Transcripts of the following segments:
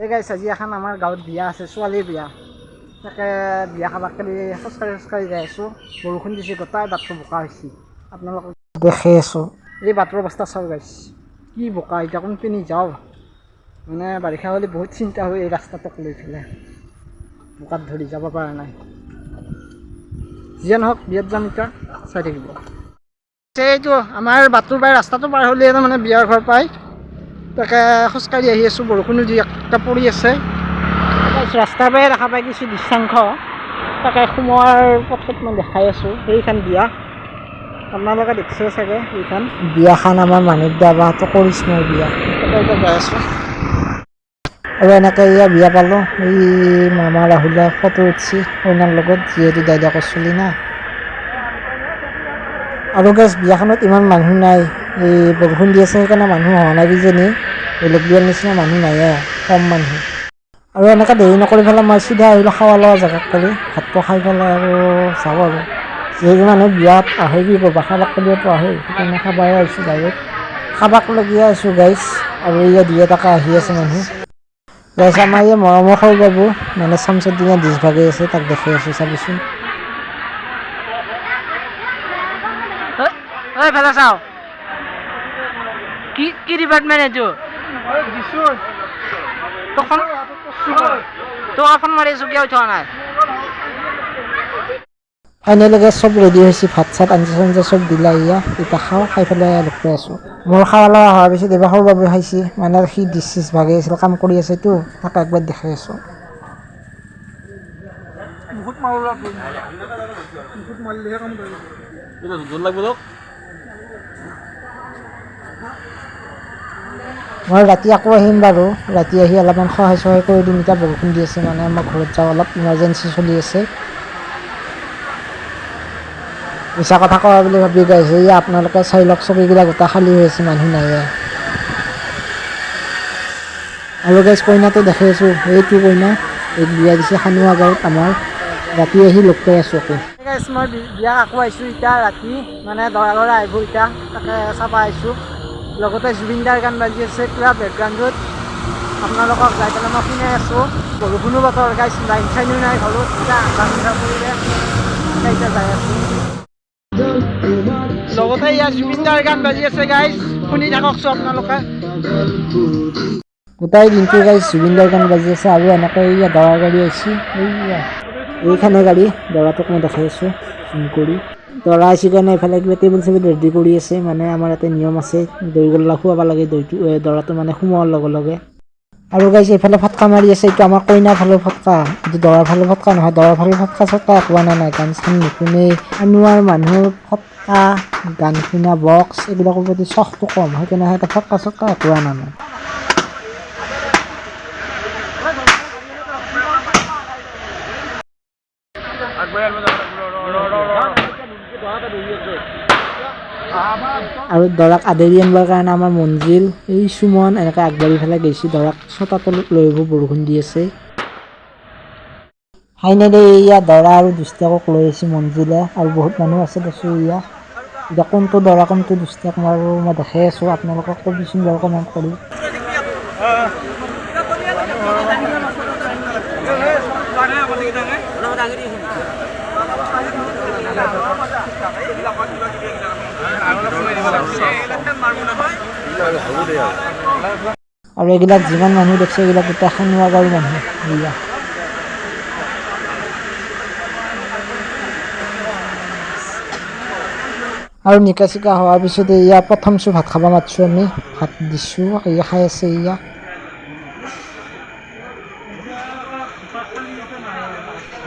এই গাইছ, আজি এখন আমাৰ গাঁৱত বিয়া আছে, ছোৱালীৰ বিয়া। তাকে বিয়া খাবাক কালি খোজকাঢ়ি খোজকাঢ়ি যাই আছোঁ। বৰষুণ দিছে, গোটাই বাটটো বোকা হৈছে। আপোনালোকক দেখি আছোঁ। এই বাটৰ অৱস্থা চাওক গাইছ, কি বোকা। এতিয়া কোনপিনি যাওঁ? মানে বাৰিষা হ'লে বহুত চিন্তা হয় এই ৰাস্তাটোক লৈ পেলাই। বোকাত ধৰি যাব পৰা নাই। যিয়ে নহওক, বিয়াত যাম এতিয়া, চাই থাকিব। এইটো আমাৰ বাটটোৰ পাই ৰাস্তাটো পাৰ হ'লে তাৰমানে বিয়াৰ ঘৰ পায়। তাকে খোজকাঢ়ি আহি আছোঁ, বৰষুণো দি একটা পৰি আছে। ৰাস্তাৰ পৰাই দেখা পাই কিছু দৃশ্যাংশ। তাকে সোমোৱাৰ পথত মই দেখাই আছোঁ। সেইখন বিয়া আপোনালোকে দেখিছে চাগে। এইখন বিয়াখন আমাৰ মানিক দা বা কৰিশ্মাৰ বিয়া। তাকে এতিয়া যাই আছোঁ। আৰু এনেকৈ এয়া বিয়া পালোঁ। এই মামা ৰাহুলে ফটো উঠছি কইনাৰ লগত, যিহেতু দাইদাকৰ চলি না। আৰু গাইছ, বিয়াখনত ইমান মানুহ নাই। এই বৰষুণ দি আছে, সেইকাৰণে মানুহ হোৱা নাই কিজানি। বেলেগ বিয়াৰ নিচিনা মানুহ নাইয়ে, কম মানুহ। আৰু এনেকৈ দেৰি নকৰি পেলাই মই চিধা আহিলোঁ খাৱা লোৱা জেগাত কৰি ভাতটো খাই পেলাই আৰু যাওঁ। আৰু যিহেতু মানুহ বিয়াত আহে কি কৰবা, খাবাক কৰিয়েতো আহে, সেইকাৰণে খাবাই আহিছোঁ, ডাইৰেক্ট খাবাক লাগিয়ে আছোঁ গাইছ। আৰু ইয়াত 2 টকা আহি আছে মানুহ। গাইছ, আমাৰ এই মৰমৰ সৰু বাবু মানে চামচুদ্দিনে ডিছ ভাগি আছে, তাক দেখি আছোঁ, চাবিচোন। এইফালে চাওঁ। কি কি ডিপাৰ্টমেণ্ট এইটো? তোক ফোন মাৰি আছোঁ, কিয় উঠোৱা নাই? ফাইনেলি চব ৰেডি হৈছে, ভাত চাত আঞ্জা চাঞ্জা চব দিলা। ইয়া এতিয়া খাওঁ, খাই পেলাই লগ পাই আছোঁ। মোৰ খাৱা লোৱা হোৱাৰ পিছত এইবাৰ সৰু বাবু খাইছে। মানে সি ডিছ চিছ ভাগি আছিল, কাম কৰি আছেতো। তাক একবাৰ দেখাই আছোঁ। মুখত মাৰো, মুখত মাৰিলেহে কাম কৰিব। জোৰ লাগব তোক। মই ৰাতি আকৌ আহিম বাৰু। ৰাতি আহি অলপমান সহায় চহায় কৰি দিম। এতিয়া বৰষুণ দি আছে, মানে মই ঘৰত যাওঁ, অলপ ইমাৰ্জেঞ্চি চলি আছে। মিছা কথা কোৱা বুলি ভাবি গাইছে, এই আপোনালোকে চাই লওক, চকীগিলা গোটা খালী হৈ আছে, মানুহ নাইয়ে। আৰু গাইছ, কইনাটো দেখি আছোঁ। এইটো কইনা, এইক বিয়া দিছে খানুৱা গাঁৱত আমাৰ। ৰাতি আহি লগ পাই আছোঁ আকৌ। গাইছ, মই বিয়া আকৌ আহিছোঁ এতিয়া ৰাতি। মানে দৰা ঘৰা আহিব এতিয়া, তাকে চাব আহিছোঁ। লগতে জুবিন দাৰ গান বাজি আছে পূৰা বেকগ্ৰাউণ্ডত, আপোনালোকক যাই পেলাই মই শুনাই আছোঁ। বৰষুণো বতৰ গাইছ, লাইন চাইনো নাই ঘৰত। এতিয়া আন্ধাৰ মুন্ধাৰ কৰিলে। এতিয়া যাই আছোঁ। লগতে ইয়াত জুবিন দাৰ গান বাজি আছে গাইছ, শুনি থাককচোন আপোনালোকে। গোটেই দিনটো গাইছ জুবিনদাৰ গান বাজি আছে। আৰু এনেকৈ এইয়া দৰাৰ গাড়ী আহিছে। এইয়া এইখনে গাড়ী, দৰাটোক মই দেখাই আছোঁ জুম কৰি। দৰা আহিছে কাৰণে এইফালে কিবা টেবুল চেবুল ৰেডি কৰি আছে। মানে আমাৰ ইয়াতে নিয়ম আছে, দৈ গোল্লা খুৱাব লাগে দৈটো দৰাটো মানে সোমোৱাৰ লগে লগে। আৰু গাইছ, এইফালে ফটকা মাৰি আছে। এইটো আমাৰ কইনাৰ ফালৰ ফটকা, এইটো দৰাৰ ফালৰ ফটকা নহয়। দৰাৰ ফালৰ ফটকা চটকা একো আনা নাই, গান চান নুশুনেই। আনোৱাৰ মানুহৰ ফটকা, গান শুনা বক্স এইবিলাকৰ প্ৰতি চখটো কম, সেইকাৰণে সিহঁতে ফটকা চটকা একো আনা নাই। আৰু দৰাক আদৰি আনিবৰ কাৰণে আমাৰ মঞ্জিল, এই সুমন এনেকৈ আগবাঢ়ি পেলাই গৈছে। দৰাক চোতা তলত লৈ আহিব, বৰষুণ দি আছে। ফাইনেলি এইয়া দৰা আৰু দুষ্টাকক লৈ আহিছে মঞ্জিলে। আৰু বহুত মানুহ আছে দেচোন। ইয়া এতিয়া কোনটো দৰা, কোনটো দুষ্টাক আৰু মই দেখাই আছোঁ আপোনালোকক। ক'বিচোন বাৰু কমেণ্ট কৰি। আৰু এইবিলাক যিমান মানুহ দেখছে, এইবিলাক গোটেই খানুৱা গাঁৱৰ মানুহ এইয়া। আৰু নিকা চিকা হোৱাৰ পিছতে এয়া প্ৰথম চু ভাত খাব মাতিছোঁ আমি। ভাত দিছোঁ, এয়া খাই আছে এয়া।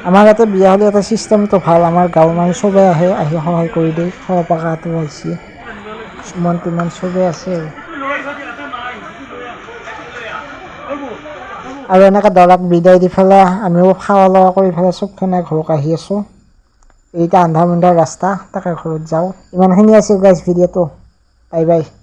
আমাৰ ইয়াতে বিয়া হ'লে এটা চিষ্টেমটো ভাল। আমাৰ গাঁৱৰ মানুহ চবেই আহে, আহি সহায় কৰি দিয়ে। খোৱা পাকাটো আহিছে, চুমন তুমন চবেই আছে। আৰু এনেকৈ দৰাক বিদায় দি পেলাই আমিও খাৱা লোৱা কৰি পেলাই চবখানে ঘৰত আহি আছোঁ। এইটা আন্ধাৰ মুন্ধাৰ ৰাস্তা, তাকে ঘৰত যাওঁ। ইমানখিনি আছে গাইছ ভিডিঅ'টো। Bye bye.